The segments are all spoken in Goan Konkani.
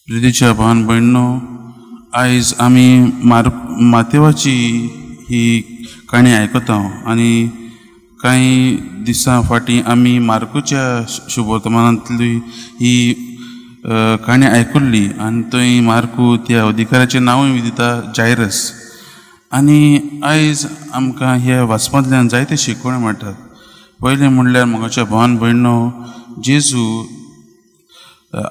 प्रितीच्या भावान भयणो, आयज आमी मातेवाची ही काणी आयकता आनी कांय दिसां फाटीं आमी मार्कूच्या शुभवर्तमानांतली ही काणी आयकुल्ली आनी थंय मार्कू त्या अधिकाऱ्याचें नांवूय दिता जायरस. आनी आयज आमकां ह्या वाचपांतल्यान जायते शिकवण मेळटात. पयलें म्हणल्यार म्हज्या भावान भयणो, जेजू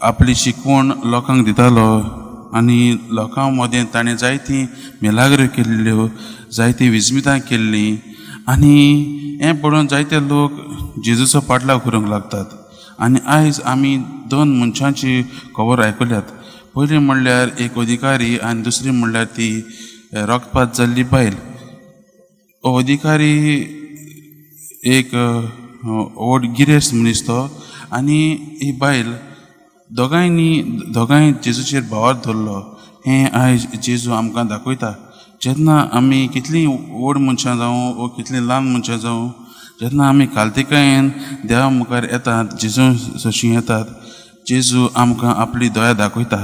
आपली शिकवण लोकांक दितालो आनी लोकां मदें ताणें जायतीं मेलाग्रो केल्ल्यो, जायतीं विस्मितां केल्लीं आनी हें पळोवन जायते लोक जेजूचो पाटलाव करूंक लागतात. आनी आयज आमी दोन मनशांची खबर आयकुल्यात. पयलीं म्हणल्यार एक अधिकारी आनी दुसरी म्हणल्यार ती रक्तपात जाल्ली बायल. हो अधिकारी एक व्हड गिरेस्त मनीस तो आनी ही बायल, दोगांय जेजूचेर भावार्थ धरलो. हें आयज जेजू आमकां दाखयता. जेन्ना आमी कितलीं व्हड मनशां जावं वो कितलीं ल्हान मनशां जावं, जेन्ना आमी कालतिकायेन देवा मुखार येतात, जेजू सरशीं येतात, जेजू आमकां आपली दया दाखयता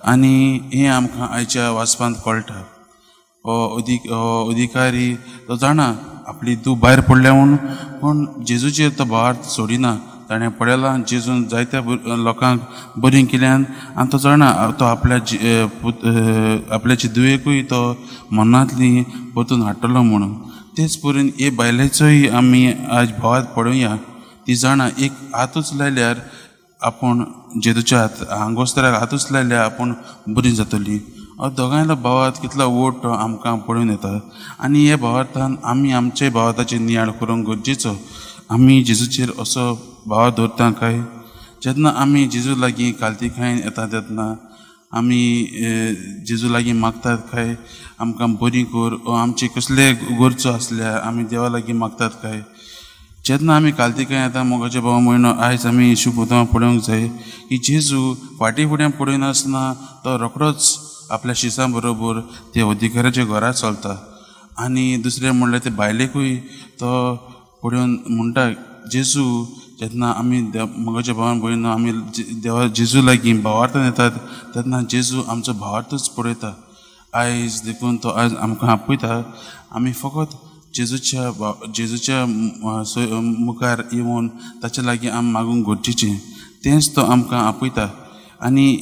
आनी हें आमकां आयच्या वाचपांत कळटा. हो अधिकारी तो जाणा आपली धूव भायर पडल्या म्हूण, पूण जेजूचेर तो भावार्थ सोडिना. ताणें पळयलां जेजून जायत्या लोकांक बरीं केल्यान आनी तो जाणा तो आपल्या आपल्याची धुवेकूय तो मनांतली परतून हाडटलो म्हणून. तेच परीन हे बायलेचोय आमी आज भावार्थ पळोवया. ती जाणा एक हातूच लायल्यार आपूण जेजूच्या हात आंगोस्त्राक हातूच लायल्यार आपूण बरी जातली. दोगांयलो भावार्थ कितलो व्हड तो आमकां पळोवन येता आनी ह्या भावार्थान आमी आमचे भावार्थाचेर नियाळ करूंक गरजेचो. आमी जेजूचेर असो भाव दवरता काय? जेन्ना आमी जेजू लागीं कालतिकायेन येता तेन्ना आमी जेजू लागीं मागतात काय आमकां बरी कर, आमचे कसले गरजो आसल्यार आमी देवा लागीं मागतात काय? जेन्ना आमी कालतिकायेन येता मोगाचे भाव म्हयनो, आयज आमी शुभोतमा पळोवंक जाय की जेजू फाटीं फुडें पळयनासतना तो रोखडोच आपल्या शिसां बरोबर ते अधिकाऱ्याच्या घरा चलता. आनी दुसरें म्हणल्यार ते बायलेकूय तो पळोवन म्हणटा जेजू. जेन्ना आमी मोगाच्या भावान भयणो आमी देवा जेजू लागीं भावार्थान येतात तेन्ना जेजू आमचो भावार्थूच पळयता. आयज देखून तो आयज आमकां आपयता आमी फकत जेजूच्या मुखार येवन ताचे लागीं आमी मागूंक गरजेचें, तेंच तो आमकां आपयता. आनी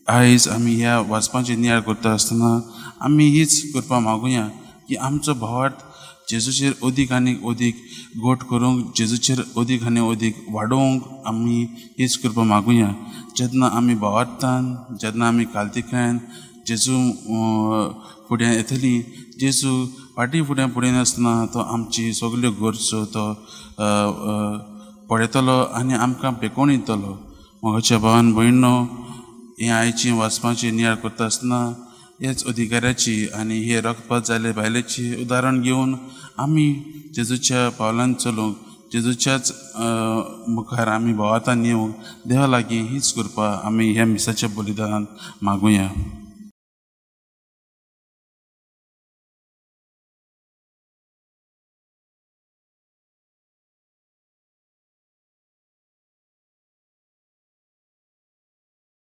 आयज आमी ह्या वाचपाचें नियाळ करता आसतना आमी हीच करपा मागुया की आमचो भावार्थ जेजूचेर अदीक आनी अदीक गोट करूंक, जेजूचेर अदीक आनी अदीक वाडोवंक आमी हीच कृपा मागुया. जेन्ना आमी भावार्थान, जेन्ना आमी कालतिकायेन जेजू फुडें येतली, जेजू फाटीं फुडें पळयनासतना तो आमची सगल्यो गरजो तो पळयतलो आनी आमकां पेकोवन दितलो. मोगाच्या भावान भयणो, हें आयची वाचपाची नियाळ करता आसतना हेच अधिकाऱ्याची आनी हे रक्तपात जाल्ले बायलेची उदाहरण घेवन आमी जेजूच्या पावलान चलूंक, जेजूच्याच मुखार आमी भावार्थान येवंक देवा लागीं हीच कृपा आमी ह्या मिसाच्या बलिदानान मागुया.